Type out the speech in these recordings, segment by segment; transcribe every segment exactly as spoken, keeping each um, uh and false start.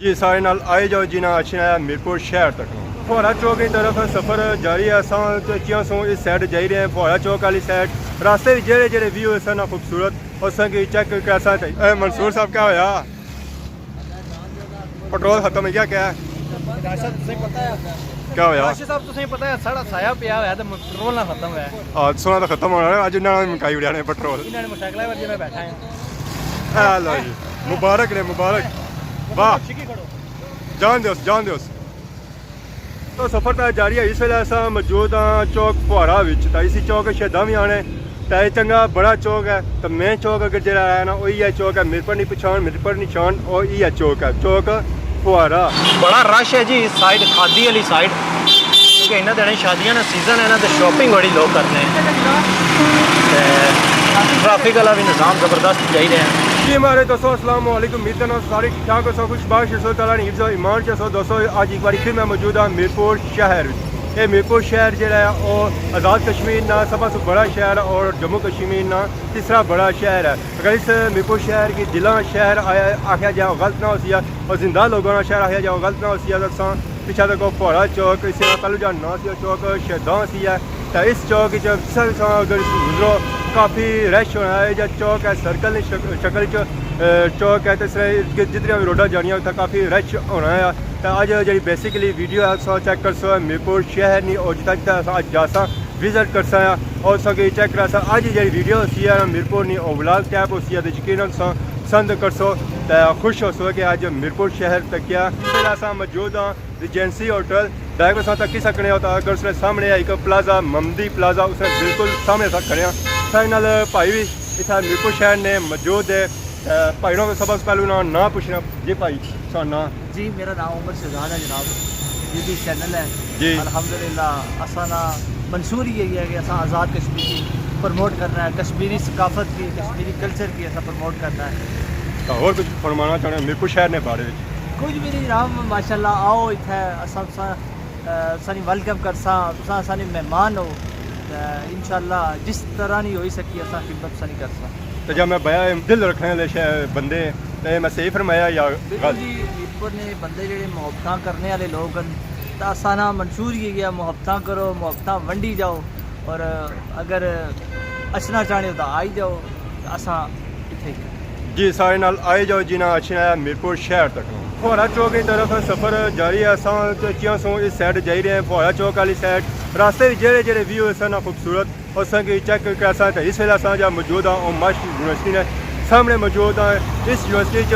جی، سارے نال آئے جاؤ جی، نا اچھنا ہے میرپور شہر تک۔ فہارا چوک کی طرف سفر جاری ہے۔ اساں چیاں سوں اس سائیڈ جائی رہے ہیں، فہارا چوک والی سائیڈ۔ راستے وچ جڑے جڑے ویو ہے سارے نال خوبصورت، اساں کی چیک کرساں۔ اے منصور صاحب، کیا ہویا؟ پٹرول ختم ہے کیا؟ کیا ہے؟ راشد صاحب، تساں پتہ ہے؟ کیا ہویا؟ راشد صاحب، تساں پتہ ہے، ساڑا سایہ پیا ہوا ہے تے پٹرول نہ ختم ہے۔ آ، سونا تو ختم ہونا ہے، اج انہاں نے مکائی اڑیا نے پٹرول۔ انہاں نے موٹرسائیکل پر جی میں بیٹھا ہاں۔ اے لو جی، مبارک نے، مبارک۔ واہ۔ جان دیوس، جان دیوس۔ تو سفر تا جاری ہے، اس ویلے اساں موجود ہاں چوک فہارا وچ، تا اسی چوک شہداں وی آنے، تا اے چنگا بڑا چوک ہے۔ تا مین چوک اگر جڑا ہے نا، او ایہہ چوک ہے، میرپور نی پچھان، میرپور نی شان، او ایہہ چوک ہے، چوک فہارا۔ بڑا رش ہے جی اس سائیڈ، کھادی والی سائیڈ، کیونکہ انہاں دنوں شادیاں نا سیزن ہے نا، تے شاپنگ بڑی لوگ کرنے ہیں۔ تے ٹریفک والا بھی نظام زبردست چاہیے ہے۔ جی ہمارے دوستو، السلام علیکم، امید کرنا سارے ٹھیک ٹھاک ہوسو، خوش باش ہوسو، تعالیٰ نے حفظ و ایمان چ ہوسو۔ دوستو، اج ایک باری پھر میں موجود ہاں میرپور شہر وچ۔ اے میرپور شہر جڑا ہے، او آزاد کشمیر نا سب سے بڑا شہر ہے اور جموں کشمیر نا تیسرا بڑا شہر ہے۔ اگر اس میرپور شہر کی دلاں شہر آیا، آخیا جائے، غلط نہ ہوسی، اور زندہ لوگاں نا شہر آخیا جائے، غلط نہ ہوسی، تو اساں پچھا تکو فہارا چوک، اس طرح پہلو جہاں ناں سی، او چوک شہداں سی ہے۔ تے اس چوک وچ جس طرح تساں اگر گزرو، کافی رش ہونا ہے۔ جا چوک ہے، سرکل نی شک-، شکل وچ، اے، چوک ہے، تے اس طرح جتنیاں وی روڈاں جانیاں، اتھا کافی رش ہونا ہے۔ تے اج جڑی بیسیکلی ویڈیو ہے، تساں چیک کرسو، میرپور شہر نی، اور جتھا جتھا اساں اج جاساں، وزٹ کرساں آ، اور تساں کی چیک کراساں۔ اج جڑی ویڈیو ہوسی ہے نا، میرپور نی، او ولاگ ٹائپ ہوسی ہے، تے یقیناً تساں پسند کرسو، تے خوش ہوسو کہ اج میرپور شہر تکیا۔ پہلے اساں موجود ہاں ریجنسی ہوٹل، بیک اساں تکی سکنے ہو، تا اگر اس نے سامنے ایک پلازہ، ممدی پلازہ، اس نے بالکل سامنے اساں کھڑے ہاں۔ ساڑے نال بھائی وی اتھا میرپور شہر نے موجود ہے۔ اے، بھائی نال سب سے پہلے انہاں ناں پوچھنا۔ جی بھائی، تساں ناں؟ جی، میرا نام عمر شہزاد ہے جناب۔ یوٹیوب چینل ہے۔ جی۔ الحمدللہ، اساں نا منشور ہی یہی ہے کہ اساں آزاد کشمیر کی پروموٹ کرنا ہے، کشمیری ثقافت کی، کشمیری کلچر کی اساں پروموٹ کرنا ہے۔ تو اور کچھ فرمانا چاہنے ہو میرپور شہر نے بارے وچ؟ کچھ بھی نہیں جناب، ماشاءاللہ، آؤ اتھے اساں، اساں، اے، اساں نی ویلکم کرساں، تساں اساں نے مہمان ہو۔ تے انشاءاللہ جس طرح نی ہوئی سکی اساں خدمت اساں نی کرساں۔ تے جا میں بیا دل رکھنے والے شے-، بندے، تے میں صحیح فرمایا یا بالکل غلط؟ جی، میرپور نے بندے جڑے محبتاں کرنے والے لوگ ہن، تے اساں نا منشور یہ گیا، محبتاں کرو، محبتاں ونڈی جاؤ، اور اگر اچھنا چاہنے ہو تو آئی جاؤ، تے اساں اتھے ہی۔ جی، سارے نال آئے جاؤ جی، نا اچھنا ہے میرپور شہر تک۔ فہارا چوک کی طرف سفر جاری ہے۔ اساں چیاں سوں اس سائیڈ جائی رہے ہیں، فہارا چوک والی سائیڈ۔ راستے وچ جڑے جڑے ویو ہے سارے نال خوبصورت، اساں کی چیک کرساں۔ تے اس ویلے اساں جا موجود ہاں، او مشق یونیورسٹی نے سامنے موجود ہاں۔ اس یونیورسٹی چ،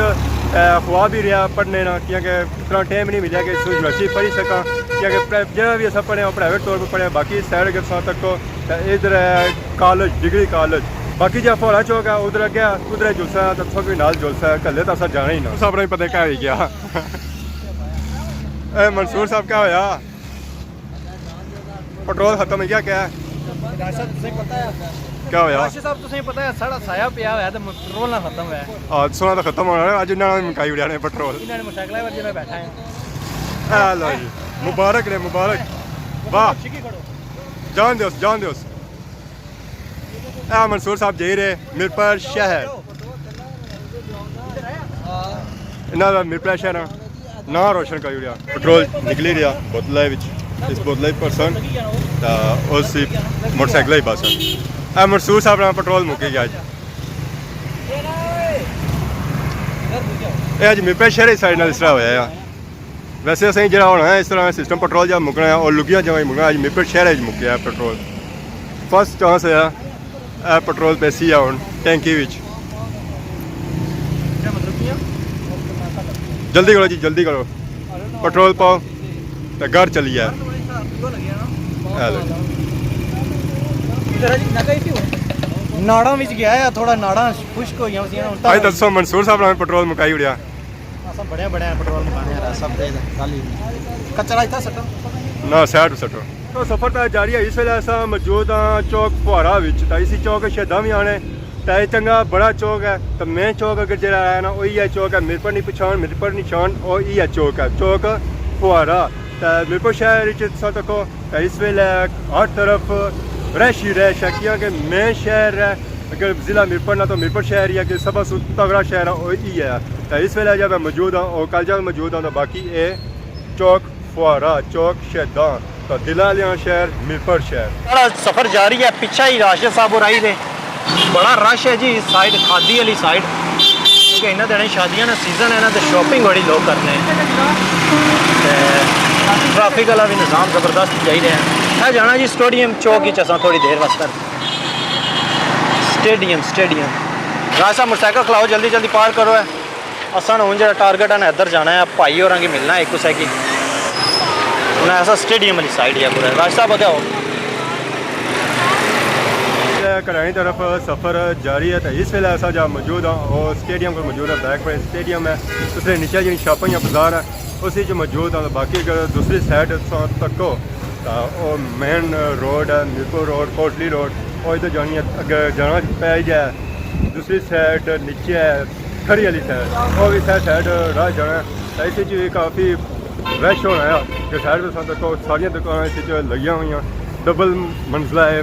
اے، خواب ہی رہیا پڑھنے نا، کیونکہ اتنا ٹائم نہیں ملیا کہ اس یونیورسٹی پڑھی سکاں، کیونکہ پرا-، جڑا بھی اساں پڑھے ہاں، پرائیویٹ طور پر پڑھے ہاں، باقی سائیڈ اگر اساں تکو تے ادھر ہے کالج، ڈگری کالج۔ باقی جا فہارا چوک ہے، ادھر اگے، ادھر جلسہ ہے، تے تساں بھی نال جلسہ ہے، کلے تے اساں جانا ہی نہ۔ صاحب نے پتہ کیا ہوئی گیا؟ اے منصور صاحب، کیا ہویا؟ پٹرول ختم ہو گیا کیا؟ راشد، تساں پتہ ہے؟ کیا ہویا؟ راشد صاحب، تساں پتہ ہے، ساڑا سایہ پیا ہوا ہے تے پٹرول نہ ختم ہوا ہے۔ آ، سونا تو ختم ہونا ہے، اج انہاں نے مکائی اڑیا نے پٹرول۔ انہاں نے موٹرسائیکل پر جی میں بیٹھا ہاں۔ اے لو جی، مبارک نے، مبارک۔ واہ۔ جان دیوس، جان دیوس۔ اے منصور صاحب جائی رہے میرپور شہر۔ انہاں دا میرپور شہر ناں روشن کری اڑیا۔ پٹرول نکلی رہیا بوتلیں وچ، اس بوتلیں وچ پرسن تا اس موٹر سائیکل ہی بس۔ اے منصور صاحب نا پٹرول مکی گیا اج۔ اے اج میرپور شہر ہی ساڑے نال اس طرح ہویا ہے۔ ویسے اساں جڑا ہونا ہے اس طرح سسٹم، پٹرول جا مکنا ہے اور لگیاں جگہ مکنا ہے، اج میرپور شہر وچ مکیا ہے پٹرول۔ فرسٹ چانس ہے، اے پٹرول پیسی ہے ہن ٹینکی وچ۔ جلدی کرو جی، جلدی کرو، پٹرول پاؤ تے گھر چلی جائے۔ اے لو جی۔ ناڑاں وچ گیا ہے، تھوڑا ناڑاں خشک ہوئیاں ہوسیاں ہن۔ اج دسو منصور صاحب نے پٹرول مکائی اڑیا۔ اساں بڑے بڑے پٹرول مکانے آ، سب دے کالی کچرا اتھا سٹو۔ نہ، سائیڈ سٹو۔ تو سفر تا جاری ہے، اس ویلے اساں موجود ہاں چوک فہارا وچ، تا اسی چوک شہداں وی آنے، تا اے چنگا بڑا چوک ہے۔ تا مین چوک اگر جڑا ہے نا، او ایہہ چوک ہے، میرپور نی پچھان، میرپور نی شان، او ایہہ چوک ہے، چوک فہارا۔ تا میرپور شہر وچ تساں تکو تا اس ویلے ہر طرف رش ہی رش ہے، کیونکہ مین شہر ہے۔ اگر ضلع میرپور نہ تو میرپور شہر ہی ہے کہ سب سے تگڑا شہر ہے، او ایہہ ہے۔ تے اس ویلے جا میں موجود ہاں، او کل جا موجود ہاں، تے باقی اے چوک فوارہ، چوک شہداں، تے دل آلیاں شہر، میرپور شہر۔ سارا سفر جاری ہے، پچھا ہی راشد صاحب اور آئی دے۔ بڑا رش ہے جی اس سائیڈ، کھادی والی سائیڈ، کیونکہ انہاں دنوں شادیاں نا سیزن ہے نا، تے شاپنگ بڑی لوگ کرنے۔ تے ٹریفک والا بھی نظام زبردست چاہیے ہے۔ اے جانا جی سٹیڈیم چوک وچ، اساں تھوڑی دیر واسطے۔ سٹیڈیم، سٹیڈیم۔ راج صاحب، موٹر سائیکل کھلاؤ، جلدی جلدی پار کرو۔ اے اساں نا ہن جیڑا ٹارگٹ ہے نا، ادھر جانا ہے، بھائی ہوراں کی ملنا ہے ایک کسے کی۔ انہاں ایسا سٹیڈیم والی سائیڈ ہی ہے پورا۔ راج صاحب، اگے آؤ۔ تے گھراں نی طرف سفر جاری ہے، تے اس ویلے اساں جا موجود ہاں، او سٹیڈیم کول موجود ہاں، بیک پوائنٹ سٹیڈیم ہے۔ اس نے نیچے جیڑی شاپاں یا بازار ہے، اس وچ موجود ہاں۔ باقی اگر دوسری سائیڈ تساں تکو، تاں او مین روڈ ہے، میرپور روڈ، کوٹلی روڈ، او ادھر جانی ہے۔ اگر جانا پے جائے، دوسری سائیڈ نیچے ہے، کھڑی والی سائیڈ، او وی سائیڈ، سائیڈ راہ جانا ہے۔ تاں اس وچ وی کافی رش ہونا ہے، کہ سائیڈ تساں تکو ساریاں دکاناں اس وچ لگیاں ہوئیاں، ڈبل منزلہ ہے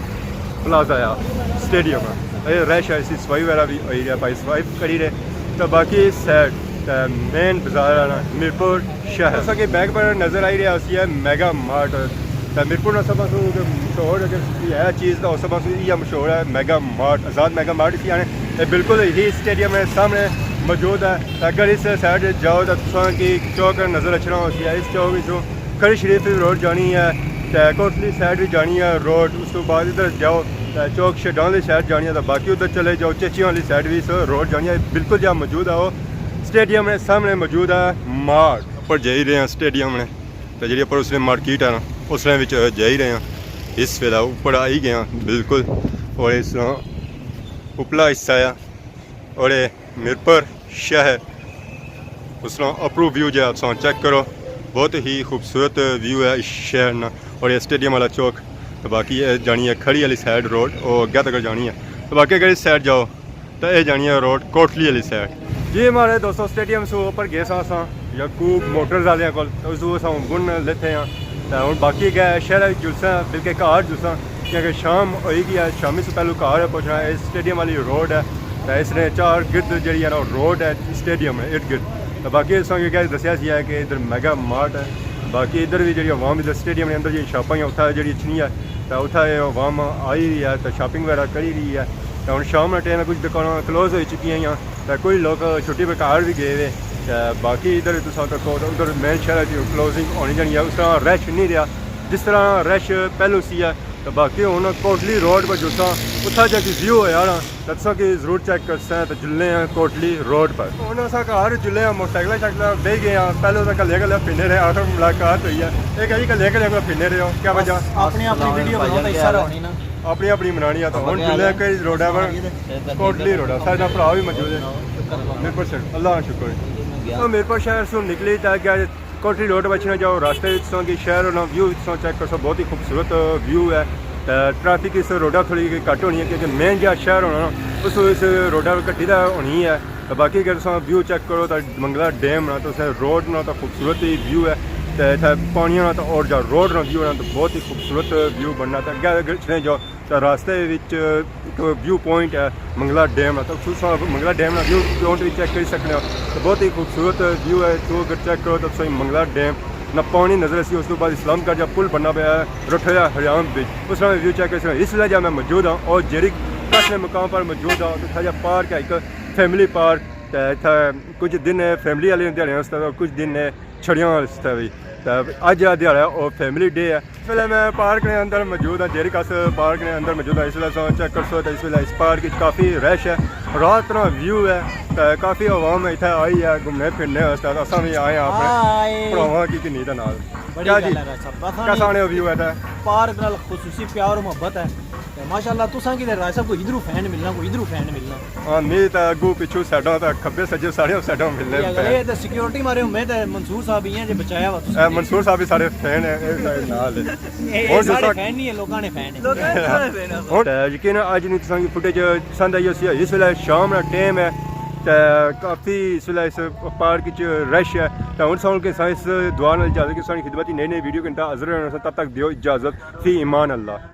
پلازہ ہے، سٹیڈیم ہے۔ اے رش ہے، اسی صفائی وغیرہ بھی ہوئی رہی ہے، بھائی صفائی کری رہے۔ تو باقی سائیڈ تے مین بازار ہے نا، میرپور شہر۔ جیسا کہ بیک پر نظر آئی رہا اسی ہے میگا مارٹ۔ تے میرپور نا سب سے مشہور اگر کوئی ہے چیز تو سب سے یہ مشہور ہے میگا مارٹ، آزاد میگا مارٹ اسی آنے۔ اے بالکل ہی سٹیڈیم ہے سامنے موجود ہے۔ تے اگر اس سائیڈ جاؤ تو تساں کی چوک نظر اچھنا ہوسی ہے۔ اس چوک وچوں کھڑی شریف روڈ جانی ہے، تے کوٹلی سائیڈ بھی جانی ہے روڈ۔ اس تو بعد ادھر جاؤ تے چوک شیڈاں والی سائیڈ جانی ہے، تے باقی ادھر چلے جاؤ چیچیاں والی سائیڈ بھی اس روڈ جانی ہے۔ بالکل جا موجود ہے، وہ سٹیڈیم نے سامنے موجود ہے مارٹ۔ اپر جائی رہے ہیں سٹیڈیم نے، تے جیڑی اپر اس نے مارکیٹ ہے نا، اس نے وچ جائی رہے ہیں۔ اس ویلے اپر آئی گئے ہیں بالکل، اور اس طرح اپلا حصہ ہے۔ اور اے میرپور شہر، اس طرح اپرو ویو جے آپ ساں چیک کرو، بہت ہی خوبصورت ویو ہے اس شہر نا۔ اور اے سٹیڈیم والا چوک، تو باقی اے جانی ہے کھڑی والی سائیڈ روڈ، او اگے تک جانی ہے۔ تو باقی اگر اس سائیڈ جاؤ، تو اے جانی ہے روڈ کوٹلی والی سائیڈ۔ جی ہمارے دوستو، سٹیڈیم سے اوپر گئے ساں اساں یعقوب موٹرز والے کول، تو اس اساں گن لیتے ہیں۔ تے ہن باقی گئے شہر وچ جلساں، بلکہ گھر جلساں، کیونکہ شام ہوئی گئی ہے، شامی سے پہلو گھر پہنچنا ہے۔ سٹیڈیم والی روڈ ہے، تے اس نے چار گرد جیڑی ہے نا روڈ ہے، سٹیڈیم ہے ارد گرد۔ تے باقی اساں کی کیا دسیا سی ہے کہ ادھر میگا مارٹ ہے، باقی ادھر بھی جیڑی عوام ادھر سٹیڈیم نے اندر جیڑی شاپاں ہیں اتھا جیڑی اچھنی ہے، تے اتھا اے عوام آئی رہی ہے تے شاپنگ وغیرہ کری رہی ہے۔ تے ہن شام نے ٹائم ہے، کچھ دکاناں کلوز ہوئی چکی ہیں، تے کوئی لوگ چھٹی پہ گھر بھی گئے ہوئے۔ تے باقی ادھر تساں تکو تے ادھر مین شہر وچ کلوزنگ ہونی جانی ہے، اس طرح رش نہیں رہا جس طرح رش پہلو سی ہے۔ تے باقی ہن کوٹلی روڈ پر جلساں، اتھا جا کے ویو ہویا نا، تے تساں کی ضرور چیک کرساں۔ تے جلنے ہیں کوٹلی روڈ پر۔ ہن اساں گھر جلے ہیں، موٹر سائیکل شائیکل بہی گئے ہیں، پہلے اساں کلے کلے پھرنے رہے، آخر ملاقات ہوئی ہے۔ ایک ہے جی کلے کلے پھرنے رہے ہو، کیا وجہ؟ اپنی اپنی ویڈیو بناؤ تے حصہ رہو نہیں نا۔ اپنی اپنی بنانی ہے، تو ہن جلے ہیں کہڑی روڈ ہے پر؟ کوٹلی روڈ ہے، سارے بھرا بھی موجود ہے۔ میرپور شہر، اللہ کا شکر ہے۔ تو میرپور شہر سے نکلی تے اگے کوٹلی روڈ بچنا جاؤ، راستے وچ تساں کی شہر ہونا، ویو تساں چیک کرسو، بہت ہی خوبصورت ویو ہے۔ تے ٹریفک اس روڈا تھوڑی جی گھٹ ہونی ہے، کیونکہ مین جا شہر ہونا نا، اس اس روڈا گھٹی دا ہونی ہے۔ تے باقی اگر تساں ویو چیک کرو تو منگلا ڈیم نا، تو اسے روڈ نا تو خوبصورت ہی ویو ہے۔ تے اتھے پانی نا تو اور جا روڈ نا ویو نا تو بہت ہی خوبصورت ویو بننا۔ تے اگے اگر چلے جاؤ تے راستے وچ ایک ویو پوائنٹ ہے منگلا ڈیم نا، تو تساں منگلا ڈیم نا ویو پوائنٹ بھی چیک کری سکنے ہو۔ تو بہت ہی خوبصورت ویو ہے، تو اگر چیک کرو تو تساں منگلا ڈیم نا پانی نظر اسی، اس تو بعد اسلام گڑھ جا پل بننا پیا ہے، رٹھویا ہریام بچ، اس طرح ویو چیک کری سکنے ہو۔ اس ویلے جا میں موجود ہاں اور جیڑی کس نے مقام پر موجود ہاں، تو اتھا جا پارک ہے ایک فیملی پارک، تے اتھا کچھ دن فیملی والے دیہاڑے واسطے، کچھ دن چھڑیاں واسطے بھی۔ تے اج دا دیہاڑا او فیملی ڈے ہے۔ اس ویلے میں پارک نے اندر موجود ہاں، جیرک اس پارک نے اندر موجود ہاں۔ اس ویلے تساں چیک کرسو تے اس ویلے اس پارک وچ کافی رش ہے، رات نا ویو ہے، تے کافی عوام اتھے آئی ہے گھومنے پھرنے واسطے۔ تے اساں بھی آئے ہاں اپنے ہائے۔ بھراواں کی کنی دے نال۔ بڑی کیا جی؟ گل ہے راج صاحب، بس کیسا آنے ویو ہے تے؟ پارک نال خصوصی پیار و محبت ہے۔ تے ماشاءاللہ تساں کی تے راج صاحب کوئی ادھروں فین ملنا، کوئی ادھروں فین ملنا۔ ہاں، میں تے اگوں پچھوں سائیڈاں تے کھبے سجے سارے سائیڈاں ملنے اے اگر فین۔ اے تے سیکیورٹی مارے ہوں، میں تے منصور صاحب ہی ہیں جے بچایا وا تساں۔ اے منصور صاحب بھی سارے فین ہیں، اے سارے نال ہیں۔ اے ہن سارے جیسا فین نہیں ہے، لوکاں نے فین ہے۔ لوکاں نے سارے فین ہے۔ ہن تے یقین اج نی تساں کی فوٹیج پسند آئی ہوسی۔ اس ویلے شام نا ٹائم ہے تے کافی اس ویلے اس پارک وچ رش ہے۔ تے ہن تساں کے سائنس دعا نال اجازت، کہ تساں نی خدمت وچ نئی نئی ویڈیو گھنٹہ حاضر رہنا۔ تب تک دیو اجازت، فی امان اللہ۔